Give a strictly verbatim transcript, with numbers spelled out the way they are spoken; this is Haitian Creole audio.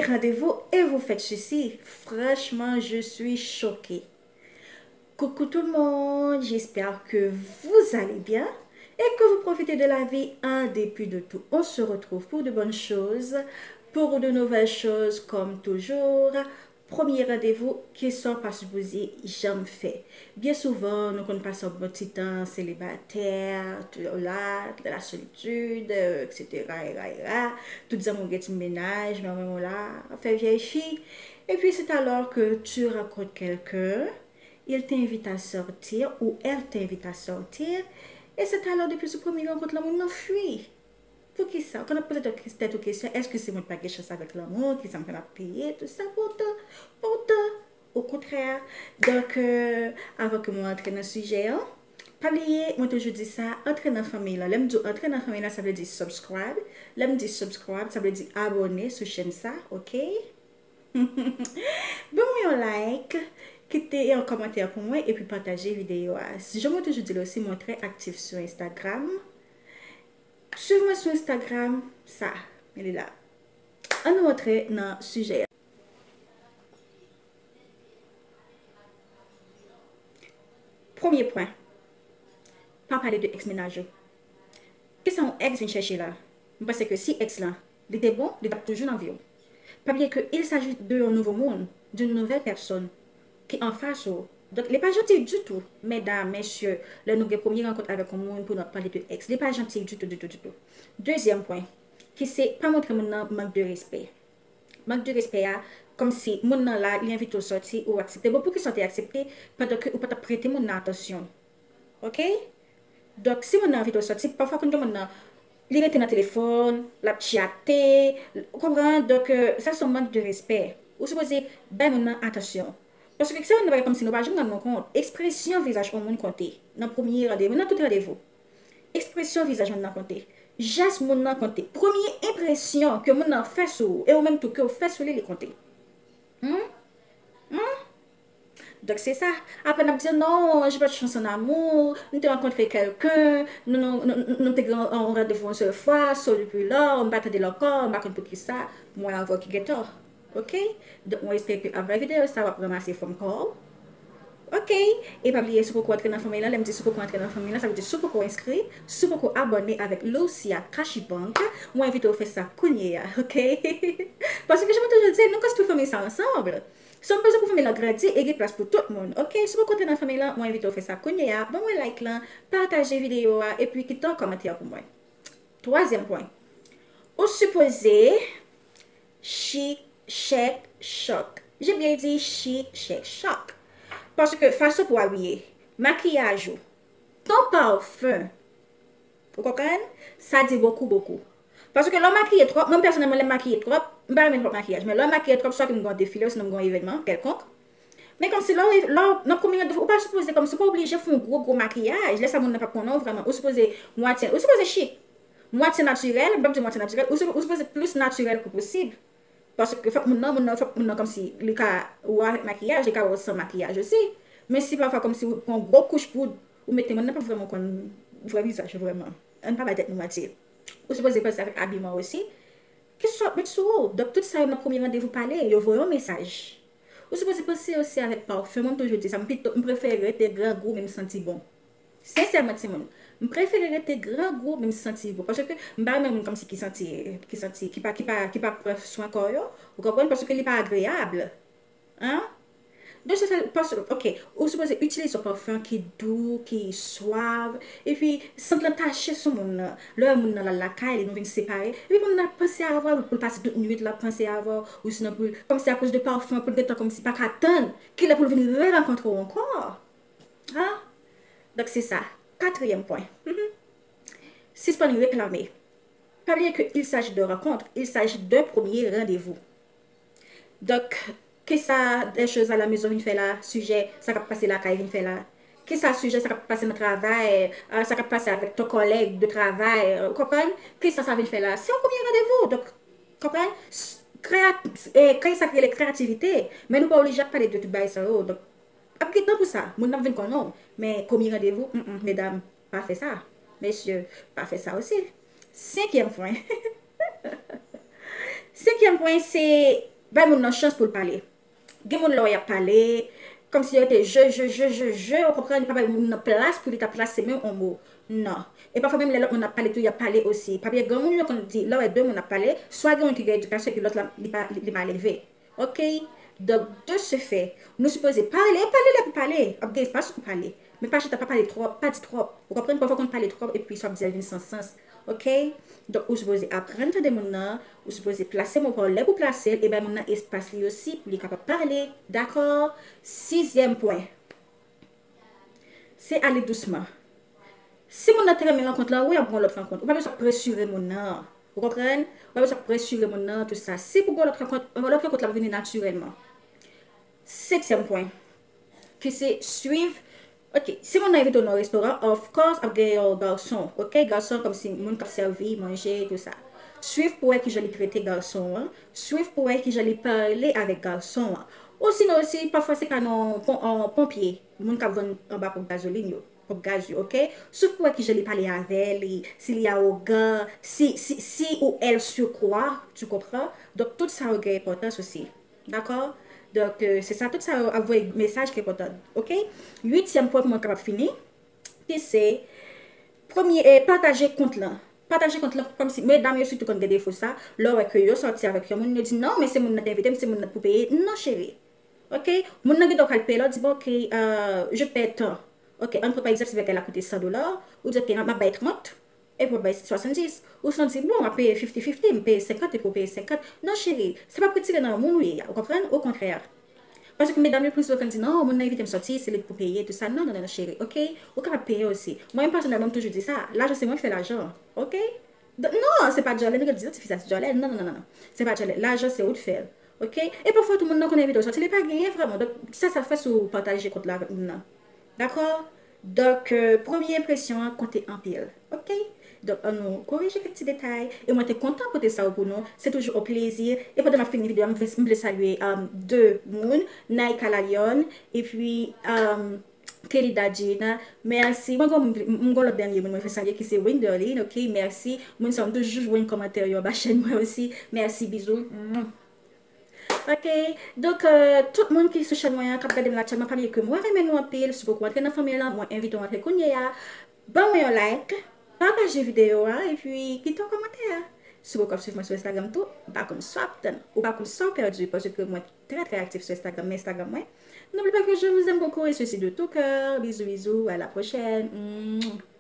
Rendez-vous et vous faites ceci. Franchement, je suis choquée. Coucou tout le monde, j'espère que vous allez bien et que vous profitez de la vie en dépit de tout. On se retrouve pour de bonnes choses, pour de nouvelles choses comme toujours. Premye randevou, kisa w pa sipoze janm fè? Byen souvan, nou konn pase yon bon ti tan selibatè, la, dans la solitude, etsetera, era, era. Tout zanmi w gen ti mennaj, men ou menm ou la, ap fè vyèy fi. Et puis c'est alors que tu rencontres quelqu'un, il t'invite à sortir ou elle t'invite à sortir, et c'est alors depuis ce premier rencontre, la moun nan fui. Poukisa? Ou konn ap poze tèt ou kesyon, èske se mwen ki pa gen chans avèk lanmou, ki sa m fè m ap peye, tout sa, poutan, poutan, okontrè. Donk, euh, avan ke mwen antre nan sijè an, pa bliye, mwen toujou di sa, antre nan fanmiy lan. Lè m di w antre nan fanmiy lan, sa vle di subscribe. Lè m di subscribe, sa vle di abòne sou chèn sa, oke? Ban mwen yon like, kite yon kòmantè pou mwen, epi pataje videyo a. Jan mwen toujou di l osi, mwen trè aktif sou Instagram. Swiv mwen sou Instagram, sa, men li la. Ann nou antre nan sijè a. Premye pwen, pa pale de ex mennaj ou. Kisa yon ex vin chèche la? M panse ke si ex lan, li te bon, li t ap toujou nan vi w. Pa bliye ke il s'agit de yon nouvo moun, d'une nouvelle personne ki anfas ou. Donk, li pa janti ditou, medam, mesye, lè nou gen premye rankont avèk yon moun pou nou ap pale de ex. Li pa janti ditou, ditou, ditou. Dezyèm pwen, ki se pa montre moun nan mank de respè. Mank de respè a, kòmsi moun nan la, li envite w sòti, ou aksepte. Bon, poukisa w te aksepte pandan ke ou pa t ap prete moun nan atansyon? Oke? Donk, si moun nan envite w sòti, pafwa konn gen moun nan, li rete nan telefòn, l ap tchate, ou konprann? Donk, euh, sa se yon mank de respè. Ou sipoze bay moun nan atansyon. Paske sa moun nan bagay kòmsi nou pa janm rann nou kont. Ekspresyon vizaj yon moun konte nan premye randevou, nan tout randevou. Ekspresyon vizaj moun nan konte. Jès moun nan konte. Premye enpresyon ke moun nan fè sou ou, e ou menm tou ke w fè sou li, li konte. Hmm? Hmm? Donk, se sa. Apre, n ap di, non, j'ai pas de chance en amour, m te rankontre kèlken, nou, nou, nou, nou te gen yon randevou yon sèl fwa, so depi lò, m pa tande l ankò, m pa konn poukisa, mwen avè w ki gen tò. Oke? Donk, mwen espere ke apre videyo sa, w ap ranmase fòm kò w. Oke? E pa bliye, si w poko antre nan fanmiy lan, lè m di si w poko antre nan fanmiy lan, sa vle di si w poko enskri, si w poko abòne avèk Lucia Cash Bank, mwen envite w fè sa kounye a, oke? Paske jan mwen toujou di, nou konstwi fanmiy sa ansanm. So, m bezwen pou fanmiy lan grandi e gen plas pou tout moun, oke? Si w poko antre nan fanmiy lan, mwen envite w fè sa kounye a, ban mwen like lan, pataje videyo a, epi kite yon kòmantè pou mwen. Twazyèm pwen. Ou sipoze chik, chèk, chòk. J'ai bien dit chik, chèk, chòk. Paske fason pou w abiye, makiyaj ou, ton parfum, ou konprann? Sa di bokou, bokou. Paske lè w makiye twòp, mwen pèsonèlman, lè m makiye twòp, m pa renmen twòp makiyaj, men lè w makiye twòp, swa ke m gen yon defile, osinon m gen yon evènman kèlkonk, men kòmsi lè w, lè w, nan premye randevou, ou pa sipoze kòmsi, ou pa oblije fè yon gwo, gwo makiyaj. Lè sa moun nan p ap konnen w vrèman. Ou sipoze mwatye, ou sipoze chik. Mwatye natirèl, m p ap di mwatye natirèl, ou, ou sipoze plis natirèl ke posib. Paske fòk moun nan, moun nan, fòk moun nan kòmsi, li ka wè w avèk makiyaj, li ka wè w san makiyaj osi. Men si pafwa kòmsi ou pran gwo kouch poud, ou mete moun nan p ap vrèman konn vrè vizaj ou vrèman. Ann pa bay tèt nou manti. Ou sipoze panse avèk abiman osi. Kisa w ap met sou ou? Donk, tout sa yo nan premye randevou pale, yo voye yon mesaj. Ou sipoze panse osi avèk parfum. Mwen, m toujou di sa, m pito, m prefere rete grangou, men m santi bon. Sensèman, timoun, m prefere rete grangou, men m santi bon. Paske m pa renmen moun kòmsi ki santi, ki santi, ki pa, ki pa, ki pa pran swen kò yo. Ou konprann? Paske li pa agreyab. Hein? Donk, se fè, paske, oke, ou sipoze itilize yon parfum ki dou, ki swav, epi sant lan tache sou moun nan. Lè w wè moun nan l al lakay li, nou vin separe, epi moun nan ap panse avè w, pou l pase tout nwit la ap panse avè w, ou sinon pou l, kòmsi akoz de parfum, pou l gentan kòmsi pa ka tann kilè pou l vin rerankontre w ankò. Hein? Donk, se sa. Katriyèm pwen. Sispann reklame. Pa bliye ke il s'agit de rencontre, il s'agit de premye randevou. Donk, kisa des choses à la maison vin fè la, sijè sa k ap pase lakay vin fè la? Kisa sijè sa k ap pase nan travay, ah, sa k ap pase avèk ton kòlèg de travay, ou konprann? Kisa sa vin fè la? Se yon premye randevou, donk, konprann? Kreyat-, eh, kreye sa k rele kreyativite, men nou pa oblije ap pale de tout bagay sa yo. Donk, ap gen tan pou sa, moun nan ap vin konnen w. Men premye randevou, mm, mm, medam, pa fè sa. Mesye, pa fè sa osi. Senkyèm pwen. Senkyèm Pwen se bay moun nan chans pou l pale. Gen moun lè w y ap pale, kòmsi yo te je, je, je, je, je, ou konprann, pa bay moun nan plas pou li ta plase menm yon mo. Non. E pafwa menm lè lòt moun ap pale tou, y ap pale osi. Pa bliye, granmoun yo konn di, lè w wè de moun ap pale, swa gen yon ki gen edikasyon epi lòt la, li pa, li, li mal elve. Oke? Donk, de ce fait, nou sipoze pale, pale lè pou pale, ap gen espas pou pale. Men pa chita, pa pale twòp, pa di twòp. Ou konprann? Pafwa w konn pale twòp epi sa w ap di a vin san sans. Oke? Donk, ou sipoze aprann tande moun nan, ou sipoze plase mo pa w lè pou plase l, e bay moun nan espas li osi pou li kapab pale. Dakò? Sizyèm pwen. Se ale dousman. Si moun nan te renmen rankont lan, wi, ap gen yon lòt rankont. Ou pa bezwen presire moun nan. Ou konprann? Ou pa bezwen presire moun nan, tou sa. Si pou gen yon lòt rankont, yon lòt rankont la ap vini natirèlman. Senkyèm pwen, ki se swiv. Oke, si moun nan envite w nan yon restoran, of course, ap gen yon gason. Oke, gason kòmsi moun k ap sèvi manje, tou sa. Swiv pou wè kijan li trete gason an. Swiv pou wè kijan li pale avèk gason an. Osinon osi, pafwa se ka nan pon, an ponpye, moun k ap vann anba ponp gazolin yo, ponp gaz yo, oke? Swiv pou wè kijan li pale avè li, si li awogan, si, si, si ou èl sikwè, tu konpran? Donk, tout sa yo gen enpòtans osi. Dakò? Donk, euh, se sa, tout sa yo ap voye mesaj ki enpòtan, oke? Uityèm pwen pou mwen kapab fini, ki se premye, eh, pataje kont lan. Pataje kont lan, kòmsi, medam yo sitou konn gen defo sa, lè w wè ke yo sòti avèk yon moun, yo di, "Non, men se moun nan te envite m, se moun nan pou peye." Non, cheri. Oke? Moun nan gen dwa pral peye la, ou di, "Bon, oke, euh, je paie tant." Oke, ann pran pa egzanp, si bagay la koute san dola, ou di, "Oke, m ap bay trant, epi w ap bay swasanndis." Ou sinon di, "Bon, m ap peye fifty fifty, m peye senkant, epi w peye senkant." Non, cheri, sa p ap retire nan moun ou ye a, ou konprann? Okontrè. Paske medam yo plis souvan konn di, "Non, moun nan envite m sòti, se li k pou peye, tou sa." Non, non, non, non, cheri, oke? Ou kapab peye osi. Mwen menm pèsonèlman, m toujou di sa, lajan se mwen k fè lajan, oke? Donk, non, se pa djòlè, nèg yo di, "Ti fi sa se djòlè." Non, non, non, non, non. Se pa djòlè. Lajan se ou k fè l. Oke? E pafwa tou moun nan konn envite w sòti, li pa genyen vrèman. Donk, sa, sa fè si w pataje kont la avèk moun nan. Dakò? Donk, euh, premye enpresyon an konte anpil. Oke? Donk, ann nou korije kèk ti detay. E mwen te kontan pote sa yo pou nou. Se toujou yon plezi. E pandan m ap fini videyo a, m vle, m vle salye, um, de moun, Naika Lalion, epi, um, Kelly Dadjina, mèsi. Mwen gon, m gon lòt dènye moun mwen vle salye ki se Winderline, oke, mèsi. Moun sa yo m toujou jwenn kòmantè yo anba chèn mwen osi. Mèsi, bizou. Mwah. Oke, donk, euh, tout moun ki sou chèn mwen an, k ap gade m la aktyèlman, pa bliye ke mwen renmen nou anpil. Si w poko antre nan fanmi an, mwen envite w antre kounye a. Ban mwen yon like, pataje videyo a, epi kite yon kòmantè. Si w poko ap swiv mwen sou Instagram tou, m pa konn sa w ap tann, ou pa konn sa w pèdi, paske mwen trè, trè aktif sou Instagram, men Instagram mwen. N'oubliez pas que je vous aime beaucoup et ceci de tout cœur. Bisous, bisous, à la prochaine. Mwah.